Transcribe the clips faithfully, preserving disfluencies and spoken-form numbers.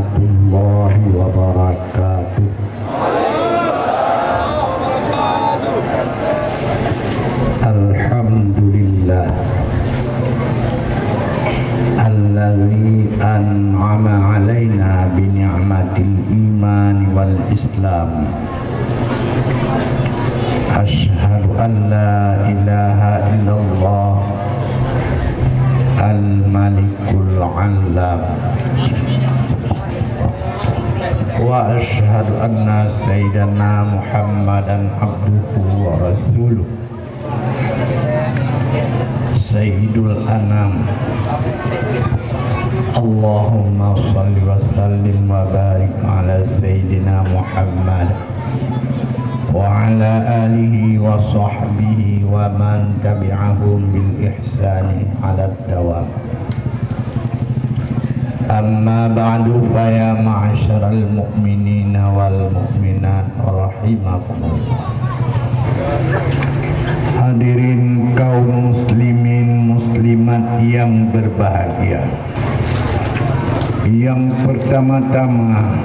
Warahmatullahi wabarakatuh. Alhamdulillah. Allazi an'ama alaina bi ni'matil iman wal islam. Asyhadu an la ilaha illallah al-malikul allam. Wa asyhadu anna sayyidana Muhammadan abduhu wa rasuluh. Sayyidul anam. Allahumma shalli wa sallim wa barik ala sayyidina Muhammad wa ala alihi wa sahbihi wa man tabi'ahum bil ihsani ala dawam. Amma ba'du, fa ya ma'asyaral mu'minina wal mu'minat rahimakumullah. Hadirin kaum muslimin muslimat yang berbahagia. Yang pertama-tama,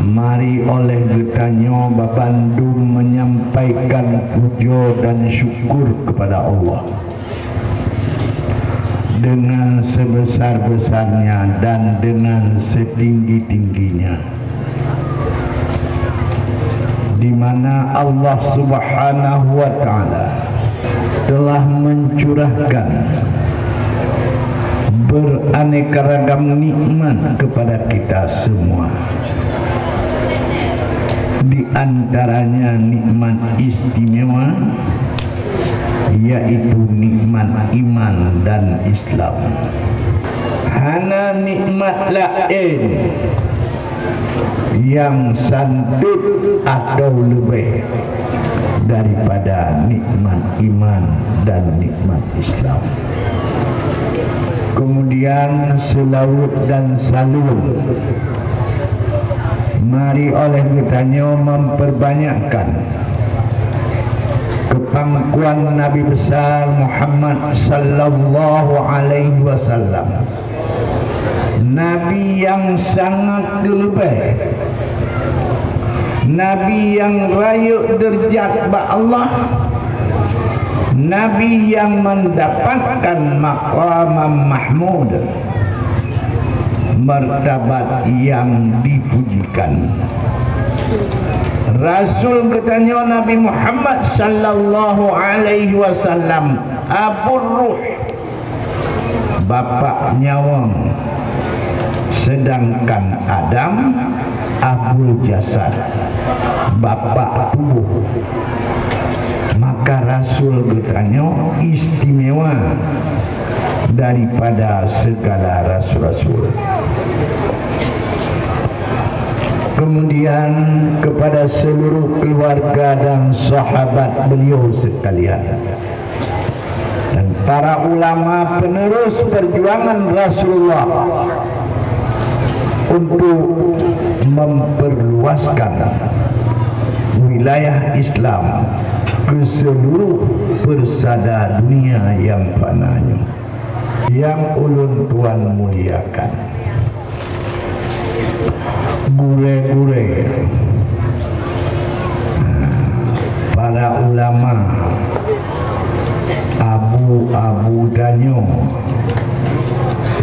mari oleh geutanyoe babandum menyampaikan puja dan syukur kepada Allah dengan sebesar-besarnya dan dengan setinggi-tingginya, di mana Allah Subhanahu wa Ta'ala telah mencurahkan beraneka ragam nikmat kepada kita semua. Di antaranya nikmat istimewa, yaitu nikmat iman dan Islam. Hana nikmat laén nyang santôt atau leubeh daripada nikmat iman dan nikmat Islam. Kemudian seulaweuet dan saleuem mari oleh geutanyoe memperbanyakkan keu pangkuan Nabi Besar Muhammad sallallahu alaihi wasallam. Nabi nyang sangat geuleubeh, Nabi nyang rayeuk deurajat bak Allah, Nabi nyang mendapatkan maqamam mahmud, martabat nyang dipujikan. Rasul geutanyoe Nabi Muhammad sallallahu alaihi wasallam, Abur Ruh, bapak nyawöng, sedangkan Adam abul jasad, bapak tubuh. Maka Rasul geutanyoe istimewa daripada segala rasul-rasul. Kemudian kepada seluruh keluarga dan sahabat beliau sekalian, dan para ulama penerus perjuangan Rasulullah untuk memperluaskan wilayah Islam ke seluruh persada dunia yang fana nyoe, yang ulôn tuan muliakan. Gurée-gurée, para ulama, abu-abu tanyoe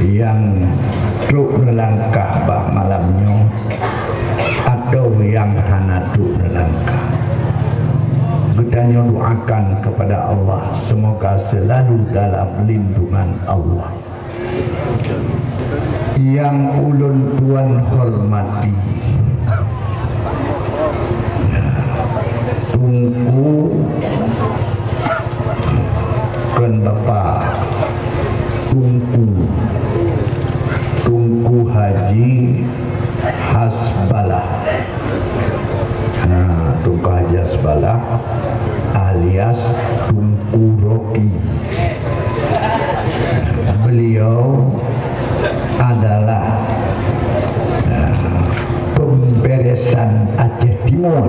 nyang trok neulangkah bak malam nyoe atau nyang hana trok neulangkah. Geutanyoe doakan kepada Allah, semoga selalu dalam lindungan Allah. Nyang ulôn tuan hormati, Teungku, kon Bapak, Teungku, Teungku Haji Hasbalah. Nah, Teungku Haji Hasbalah alias Teungku Rocky. Beliau adalah, nah, pemberesan Aceh Timur.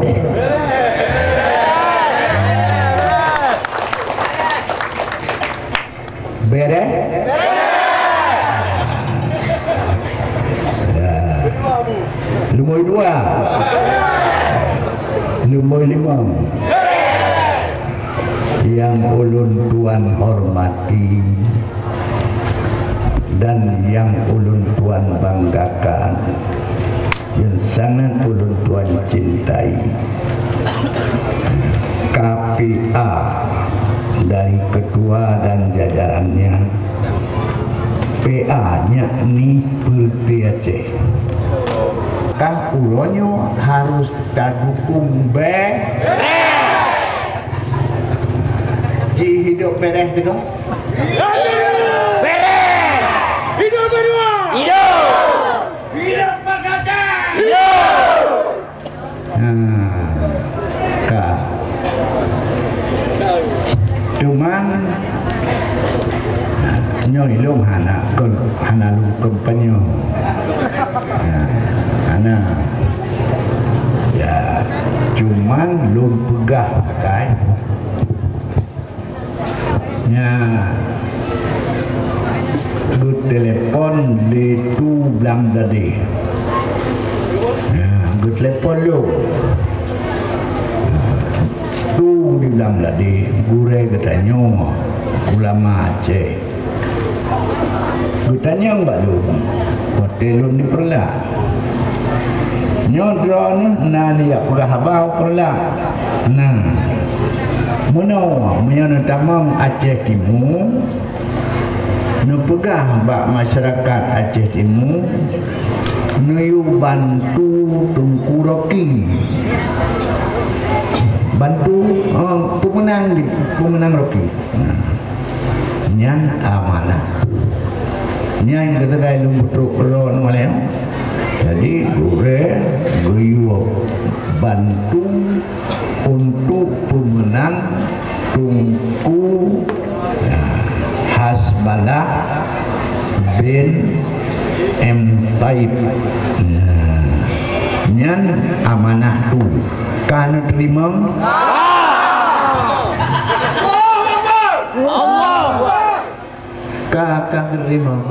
Beres? Lumbôi dua. Lumbôi limong. Nyang ulôn tuan hormati dan nyang ulôn tuan banggakan, nyang sangat ulôn tuan cintai, K P A dari ketua dan jajarannya, P A, yakni Peureute Aceh. Kah uroe nyoe harôh tadukong bée. Ji hidup bereh teuka? Bereh! Hidup Banua! Hidup! Hidup Pakatan! Hidup! Nah, ka. Cuman, nyoe ilôn hana kon, hana lôn kampanye. Nah, hana. Ya, cuman lôn peugah sagai. Nyan geutelepon lé Tu Blang Dadeh. Nyan geutelepon lôn. Tu di Blang Dadeh, gurée geutanyoe, ulama Aceh. Geutanyong bak lôn, watée lôn di Peureulak, "Nyoe droeneuh na neujak peugah haba u Peureulak?" "Na." "Meunoe, meunyoe neutamong Aceh Timu, neupeugah bak masyarakat Aceh Timu, neuyue bantu Teungku Rocky." Bantu, eh, peumeunang, peumeunang Rocky. Nah, nyan amanah. Nyan keutegai lôn peutrok droeneuh lé. Jadi, gurée geuyue bantu untuk peumeunang Teungku, nah, Hasbalah bin M Taib. Nah, nyan amanah Tu. Ka neuteurimong? Ka, ka neuteurimong.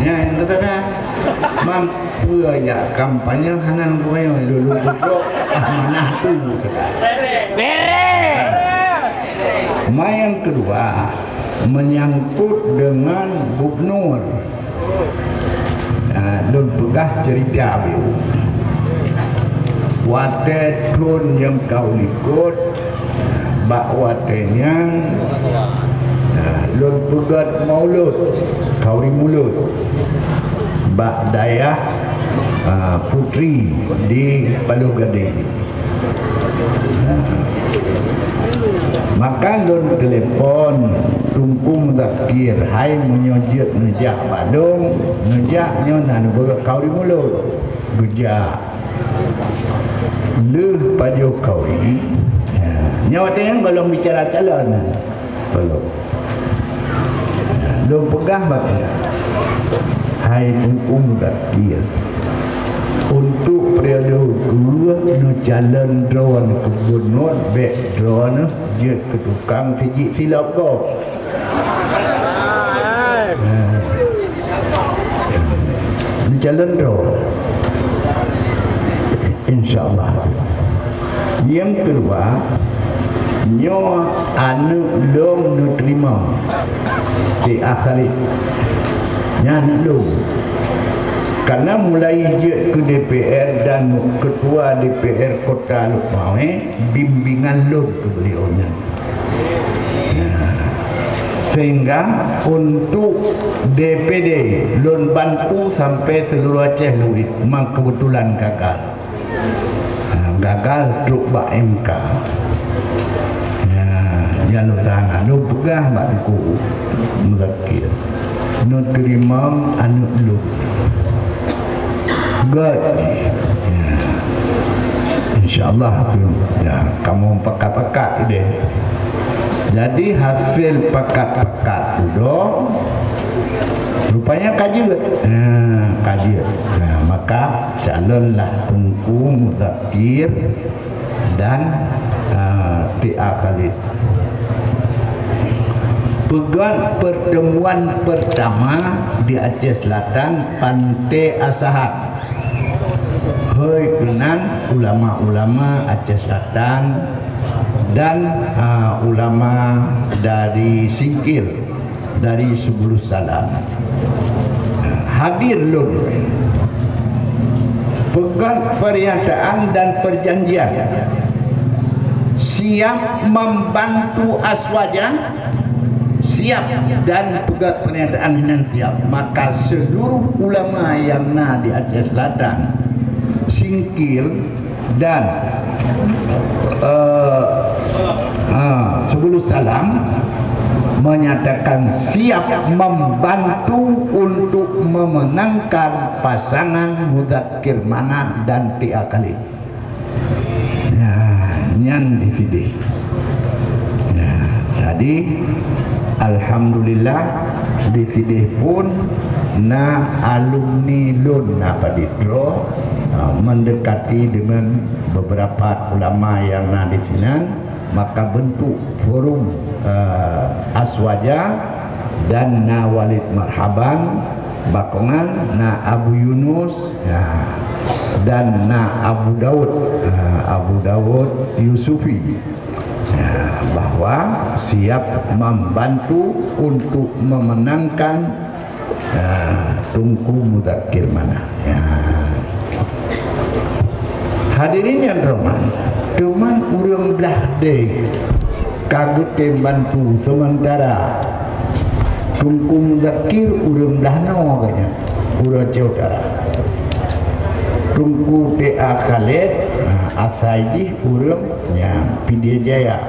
Nyan, kata-kata, mampu aja kampanye hana geumayoe dulu pokok amanah Tu. Bereh! Ma nyang keudua, menyangkut dengan gubernur. Ah, lôn peugah ceurita beu. Watée thon nyang ka u likot, bak watée nyan, ah, lôn peugét maulud, khauri mulod, bak dayah, ah, Putri di Paloh Gadeng. Maka lôn telepon Teungku Muzakir, "Hai, meunyoe jeuet neujak bak lôn, neujak nyoe na neubeuet khauri mulod." Geujak. Lheueh pajoh khauri, nyoe watée nyan gohlom bicara calon. Belum. Lôn peugah bak geuh, "Hai Teungku Muzakir, untuk periode keudua neucalon droeneuh gubernur, bék droeneuh jeuet keu tukang sijik silop gob." Neucalon droe. Insya Allah. Nyang keudua, nyoe aneuëk lôn neuteurimong, si Khalid. Nyan aneuëk lôn. Karena mulai jeuet keu D P R dan ketua D P R Kota Lhokseumawe, bimbingan lôn keu beliau nyan. Nah, sehingga untuk D P D lôn bantu sampai seluruh Aceh Luwet, memang kebetulan gagal. Nah, gagal trok bak M K. Nah, nyan lôn sana, lôn peugah bak Teungku Muzakir. Neuteurimong aneuëk lôn. Gét. Ya. Insya Allah tu. Ya, kamoe pakat-pakat idéh. Jadi hasil pakat-pakat tu doh, rupanya ka jeuet. Ha, ka jeuet. Nah, maka calonlah Teungku Muzakir dan, ah, T A Khalid. Peugöt pertemuan pertama di Aceh Selatan, Pantai Asahan. Hôi keunan ulama-ulama Aceh Selatan dan, ah, ulama dari Singkil, dari Subulus Salam. Hadir lôn. Peugöt pernyataan dan perjanjian. Siap membantu Aswaja, siap, dan peugöt pernyataan hinan siap. Maka seluruh ulama nyang na di Aceh Selatan, Singkil, dan, eh, ha, Subulus Salam menyatakan siap membantu untuk memenangkan pasangan Muzakir Manah dan T A Khalid. Ya, nyan disideh. Ya, jadi, alhamdulillah, disideh pun na alumni lôn na padit droe, ha, mendekati dengan beberapa ulama nyang na di sinan, maka bentuk forum, eh, Aswaja, dan na Walid Marhaban, Bakongan, na Abu Yunus, ya, dan na Abu Daud, ha, Abu Daud Yusufi, ya, bahwa siap membantu untuk memenangkan, ya, Teungku Muzakir Manah. Ya. Hadirin nyang teuhormat, teuma ureuëng blah deh ka geutem bantu sementara Teungku Muzakir ureuëng blah noe geuhnyan, ureuëng Aceh Utara. Teungku T A Khalid, nah, asai jih ureuëng nyang Pidie Jaya,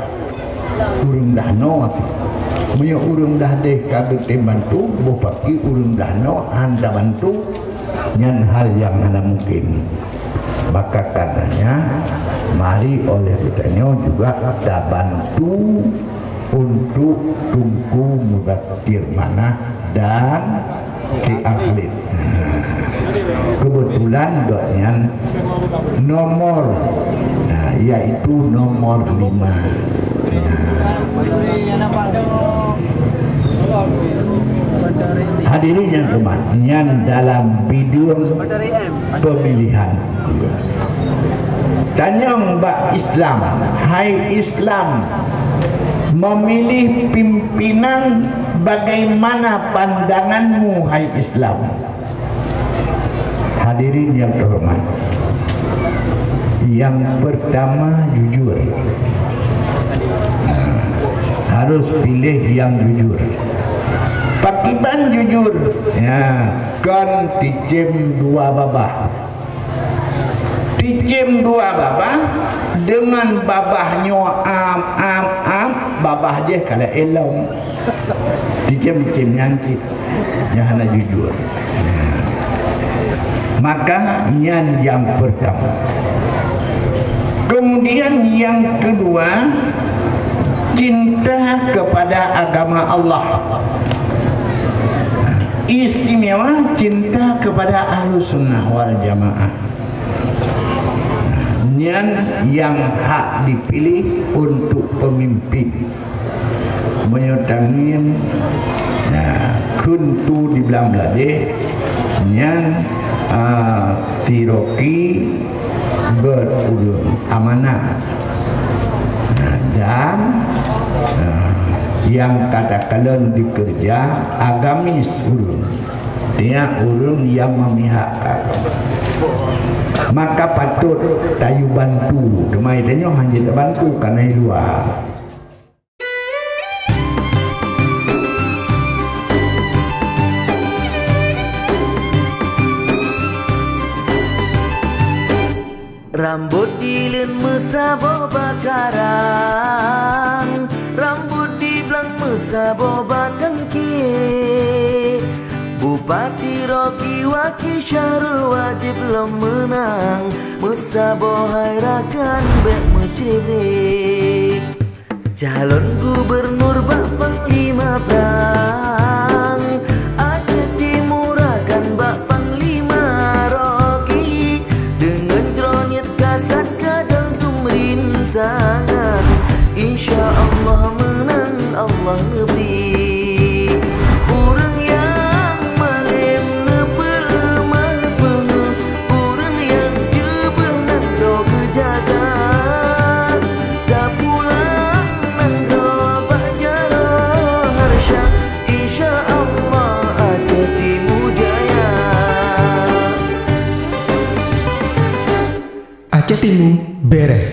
ureuëng blah noe. Meunyoe ureuëng blah deh ka geutem bantu, boh paki ureuëng blah noe hana bantu, nyan hal nyang hana mungkin. Maka karenanya, mari oleh geutanyoe juga tabantu untuk Teungku Muzakir Manah dan T A Khalid. Kebetulan gobnyan nomor, nah, yaitu nomor lima. Hadirin nyang hormat, nyan dalam bidang pemilihan. Tanyong bak Islam, hai Islam, memilih pimpinan, bagaimana pandanganmu, hai Islam? Hadirin nyang teuhormat, nyang pertama jujur. Harus pilih nyang jujur. Pakiban jujur? Ya, kon ticém dua babah. Ticém dua babah, deungon babah nyoe am, am, am, babah jih ka laén lom. Ticém-ticém nyan cit, nyang hana jujur. Maka nyan nyang pertama. Kemudian nyang kedua, cinta kepada agama Allah. Istimewa cinta kepada Ahlus Sunnah wal Jamaah. Nyan nyang hak dipilih untuk pemimpin. Meunyoe tangieng, nah, kheun tu di blang bladeh, nyan, ah, tiroki beuet ureuëng amanah. Nah, dan, ah, nyang ka takalon dikeureuja agamis ureuëng. Tiep ureuëng nyang memihak ka. Maka patôt tayue bantu. Teuma tanyoe hana jeuet tabantu kareuna di luwa. Rambot di leuen meusaboh bak karang, rambot di blang meusaboh bak kangke. Bupati Rocky Waki Syahrul wajéb lom meunang, meusaboh hai rakan bék meucreb-creb. Calon gubernur bak panglima prang, Aceh Timur akan bak panglima Rocky. Deungon droe niet kasat kadang pemerintahan, insya Allah meunang Allah neubri. Beres.